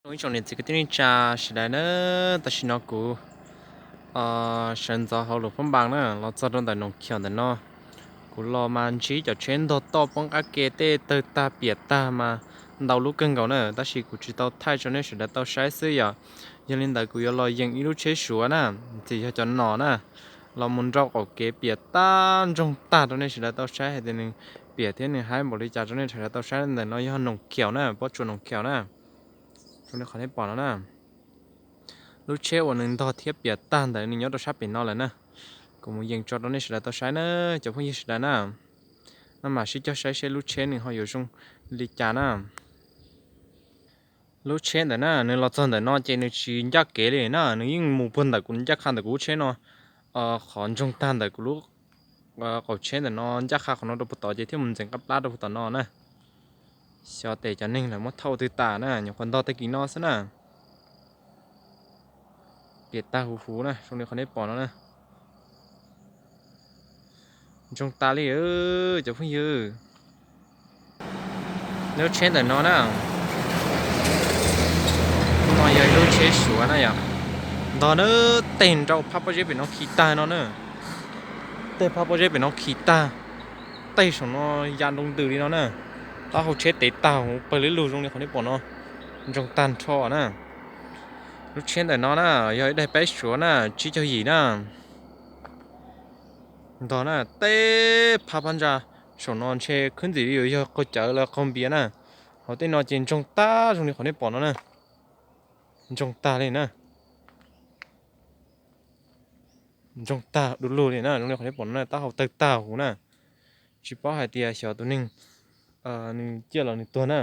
Ib tsoom niam txiv kwv tij neej tsa sawv daws na, tam sim no kuv sawv ntxov hauv Luam Phab Npas na, los txog rau ntawm Noom Khiaum ntawm no. Kuv los mas ntsib cov tsheb ntog toj poob qab ke tej tawg tag piam tag mas ntau lub kawg nkaus na, tab sis kuv tsis tau thaij rau nej sawv daws tau saib xwb yom. Yog li ntawd kuv yuav los yees ib lub tsheb Suav na, ces yog cov no na, los mus nrau qaum kev piam tag ntsoog tag rau nej sawv daws tau saib hais tias nws piam thiab nws haib npaum li cas rau nej sawv daws tau saib. Ntawm no yog Noom Khiaum na, pob tsuas Noom Khiaum na. Zoo li qhov nej pom no na, lub tsheb uas nws ntog thiab piam tag ntawd nws nyob rau sab pem no lawm na. Kuv mus yees tso rau nej sawv daws tau saib na, cov phooj ywg sawv daws na. No mas sib cog saib seb lub tsheb nws ho yuav zoo li cas na. Lub tsheb ntawm na, nws los txog ntawm no ces nws tsis ncaj kev li na, nws yeej mus puag ntawm kuv ncaj qha ntawm kuv lub tsheb no, qhov ntsoog tag ntawm kuv lub qaum tsheb ntawm no ncaj qha qhov no rau puag tod ces thiaj mus ntxeev qab plab rau puag tom no na. Xyov tes cov neeg lawv muab thauj twg tas na, nyuam qhuav ntog tag kis no xwb na. Piam tag huv huv na, zoo li qhov nej pom no na. Ntsoog tas li cov phooj ywg. Lub tsheb ntawm no na, no yog ib lub tsheb Suav na yom. Ntog na, tej nrau phab pob zeb pem no khi tag no na. Tej phab pob zeb pem no khi tag, tej saum no ya nroo ntws li no na. Taub hau tsheb tev tag huv pawg lug zoo li qhov nej pom no, ntsoog tag nrho na. Lub tsheb ntawm no na, yog ib daim peb Suav na, tsib caug yim na. Ntog na, tej phab phab ntsa saum no ntshe khwb ntxim li yuav yog qaug cawv los qaug npias na. Hauv tej no ces ntsoog tag zoo li qhov nej pom no na. Ntsoog tag li na. Ntsoog tag du lug li na, zoo li qhov nej pom no na, taub hau tawg tag huv na. Tsis paub hais tias xyov tus neeg nws ciaj los nws tuag na.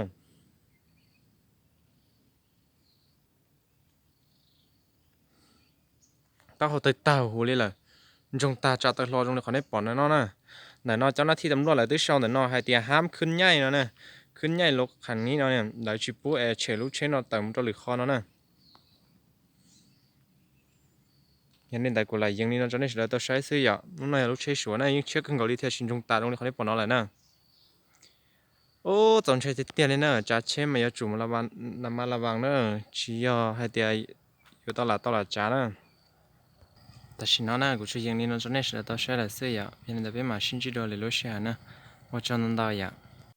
Taub hau tawg tag huv li lawm, ntsoog tag tsa taw hlo zoo li qhov nej pom no na. Ntawm no cov nab thij tam luaj lawv twb sau ntawm no hais tias hab khwb nyaij no na, khwb nyaij lub qhas nib no, lawv tsis pub es tshem lub tsheb no tawm mus rau lwm qhov no na. Yog li ntawd kuv lam yees li no rau nej sawv daws tau saib xwb yom. Lub no yog lub tsheb Suav na, yeej tshiab kawg nkaus li thiaj tsis ntsoog tas zoo li qhov nej pom no lawm na. Ub, txaus ntshai tiag tiag li na, tsav tsheb mas yuav tsum las mas las vas na, tsis yog hais tias yuav tau lam tau lam tsav na. Tam sim no na kuv tsuas yees li no rau nej sawv daws tau saib lawm xwb yom, yog li ntawd peb mam sib ntsib dua lwm lub sij hawm na. Ua tsaug ntau ntau yom.